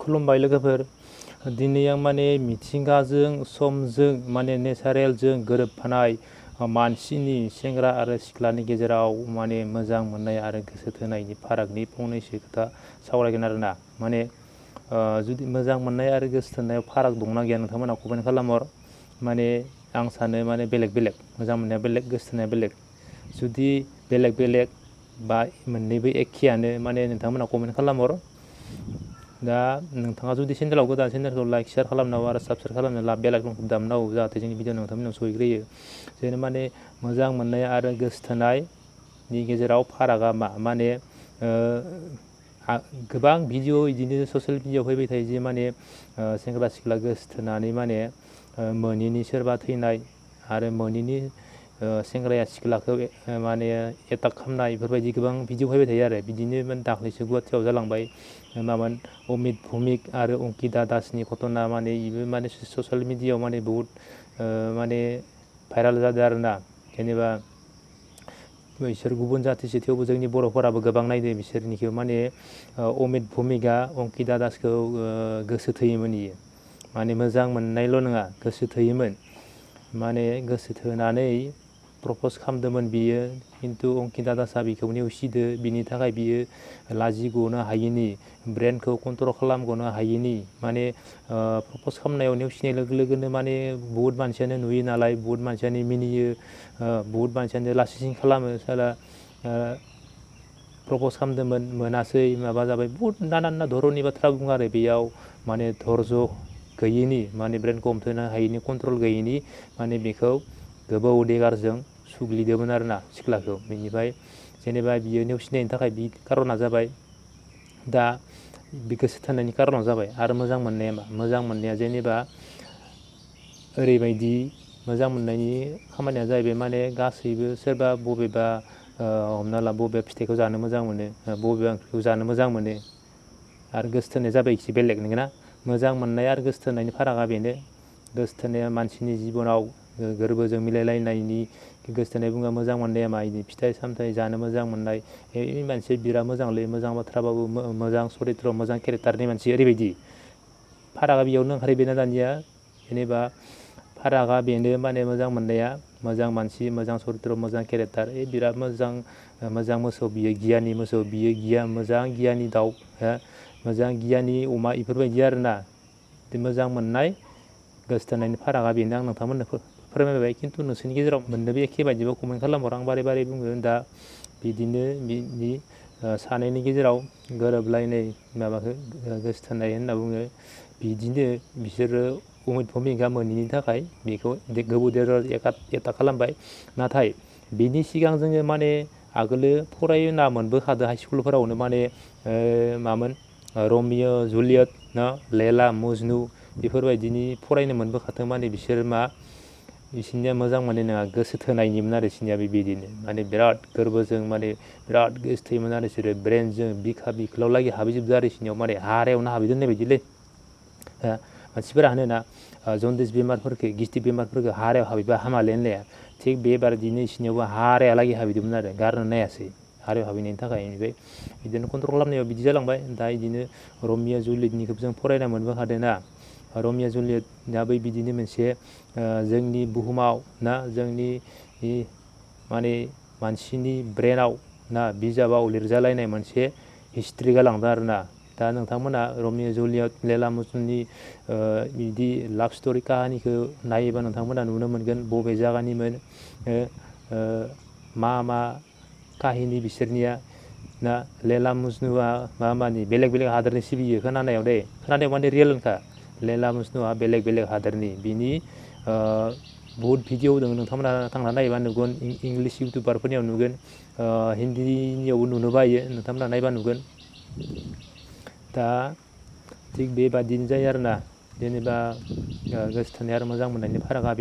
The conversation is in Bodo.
खुलुमबाय लोगोफोर। दिनै आं माने मिथिंगाजों समजों माने नेचारेलजों गोरोबफानाय मानसिनि सेंग्रा आरो सिख्लानि गेजेराव माने मोजां मोननाय आरो गोसो थोनायनि फारागनि फंनैसो खोथा सावरायगोन आरोना। माने जुदि मोजां मोननाय आरो गोसो थोनायाव फाराग दंना गैया नोंथांमोना कमेन्ट खालामहर। माने आं सानो माने बेलेग बेलेग, मोजां मोननाया बेलेग, गोसो थोनाया बेलेग। जुदि बेलेग बेलेग बा मोननैबो एखेयानो माने नोंथांमोना कमेन्ट खालामहर। दा नोंथाङा जुदि चेनेलाव गोदान, चेनेलखौ लाइक शेयार खालामनांगौ आरो साबस्क्राइब खालामनो बेल आइकनखौ दामनांगौ, जाहाथे जोंनि भिडिअ नोंथांमोननाव सहैग्रोयो। जेरै माने मोजां मोननाय आरो गोसो थोनायनि गेजेराव फारागा मा? माने गोबां भिडिअ बिदिनो ससियेल मिडियाआव फैबाय थायो जे माने सेंग्रा सिख्ला गोसो थोनानै माने मोनिनि सोरबा थैनाय आरो मोनिनि सेंग्राया सिख्लाखौ माने एटाक खालामनाय, बेफोरबायदि गोबां भिडिअ फैबाय थायो आरो। बिदिनो दाख्लैसो गुवाहाटियाव जालांबाय मामोन अमित भुमिक आरो अंकिता दासनि घटना। माने बेबो माने ससियेल मिडियाआव माने बहुद माने भाइरेल जादों आरोना। जेनेबा बिसोर गुबुन जाथिसो, थेवबो जोंनि बर'फोराबो गोबां नायदो बिसोरनिखौ। माने अमित भुमिकआ अंकिता दासखौ गोसो थोयोमोन। इयो माने मोजां मोननायल' नङा, गोसो थोयोमोन। माने गोसो थोनानै प्रपस खालामदोंमोन बियो, खिन्थु अंकिता दासआ बिखौ नेवसिदो। बिनि थाखाय बियो लाजिग'नो हायिनि, ब्रेनखौ कन्ट्रल खालामग'नो हायिनि, माने प्रपस खालामनायाव नेवसिनाय लोगो लोगोनो माने बुहुद मानसियानो नुयो नालाय, बुहुद मानसियानो मिनियो, बुहुद मानसियानो लासिं खालामो। साला प्रपस खालामदोंमोन, मोनासै, माबा जाबाय, बुहुद नाना धरननि बाथ्रा बुङो आरो बेयाव। माने धर्ज गैयिनि, माने ब्रेनखौ हमथानो हायिनि, कन्ट्रल गैयिनि माने बेखौ गोबौ देगारजों सुग्लिदोंमोन आरोना सिख्लाखौ। बेनिफ्राय जेनेबा बियो नेवसिनायनि थाखाय बि कारना जाबाय। दा बे गोसो थोनायनि कारनाव जाबाय। आरो मोजां मोननाया मा? मोजां मोननाया जेनेबा ओरैबायदि, मोजां मोननायनि खामानिया जाहैबाय माने गासैबो सोरबा बबेबा हमना ला बबेबा फिथाइखौ जानो मोजां मोनो, बबेबा ओंख्रिखौ जानो मोजां मोनो। आरो गोसो थोनाया जाबाय एसे बेलेग, नंगौना? मोजां मोननाय आरो गोसो थोनायनि फारागा बेनो। गोसो थोनाया मानसिनि जिबनाव गोरबोजों मिलायलायनायनि गोसो थोनाय बुङो। मोजां मोननाया मा? इदि फिथाइ सामथाइ जानो मोजां मोननाय, बे मानसिया बिराद मोजांलै, मोजां बाथ्राबाबो, मोजां सरित्र, मोजां केरेक्टारनि मानसि, ओरैबायदि। फारागा बेयावनो ओंखारहैबायना दानिया। जेनेबा फारागा बेनो, माने मोजां मोननाया मोजां मानसि, मोजां सरित्र, मोजां केरेक्टार, बिराद मोजां, मोजां मोसौ, बियो गियानि मोसौ, बियो मोजां गियानि दाउ, मोजां गियानि अमा, बेफोरबायदि आरोना। मोजां मोननाय गोसो थोनायनि फारागा बेनो। आं नोंथांमोननो फोरमायबाय, खिन्थु नोंसोरनि गेजेराव मोननैबो एखे बायदिबा कमेन्ट खालामहर। आं बारे बारे बुङो दा बिदिनो बिनि सानैनि गेजेराव गोरोबलायनाय माबाखौ गोसो थोनाय होनना बुङो। बिदिनो बिसोरो अमित भुमिकआ मोनिनि थाखाय बेखौ गोबौ एटाक खालामबाय। नाथाय बिनि सिगां जोङो माने आगोलो फरायना मोनबोखादो हाइ स्कुलफोरावनो, माने मामोन रमिअ जुलियट ना लैला मजनु, बेफोरबायदिनि फरायनो मोनबोखादों। माने बिसोर मा, बिसोरनिया मोजां मोननाय नङा, गोसो थोनायनिमोन आरो बिसोरनिया। बेबायदिनो माने बिराद गोरबोजों, माने बिराद गोसो थोयोमोन आरो बिसोरो। ब्रेनजों बिखा बिख्लोआव लागै हाबहैजोबदों आरो बिसोरनियाव, माने हारायावनो हाबहैदों होननाय बायदिलै। मानसिफोरा होनोना जन्दिस बेमारफोरखौ, गिस्टिक बेमारफोरखौ हारायाव हाबैबा हामालै होननाया, थिग बेबायदिनो बिसोरनियावबो हारायालागै हाबैदोंमोन आरो, गारनो नायासै हारायाव हाबहैनायनि थाखाय। बेनिफ्राय बिदिनो कन्ट्रल खालामनायाव बिदि जालांबाय। दा बिदिनो रमिअ जुलियटनिखौबो जों फरायना मोनबोखादों ना। रमिअ जुलियटआ बिदिनो मोनसे जोंनि बुहुमाव ना, जोंनि माने मानसिनि ब्रेनाव ना, बिजाबाव लिरजालायनाय मोनसे हिस्ट्रि गालांदों आरोना। दा नोंथांमोना रमिअ जुलियट, लैला मजनुनि बिदि लाभ स्ट'रि काहानिखौ नायोबा नोंथांमोना नुनो मोनगोन बबे जायगानिमोन, मा काहिनि बिसोरनिया ना। लैला मजनुआ मानि बेलेग बेलेग हादोरनि सिबियो खोनानायाव दे, खोनानायाव माने रियेलखा। लैला मजनुआ बेलेग बेलेग हादोरनि। बिनि बहुद भिडिअ दङ, नोंथांमोना थांना नायोबा नुगोन। इंलिस इउटुबारफोरनियाव नुगोन, हिन्दीनियावबो नुनोबो हायो, नोंथांमोना नायबा नुगोन। दा थिग बेबादिनो जायो आरोना। जेनेबा गोसो थोनाय आरो मोजां मोननायनि फारागा बे।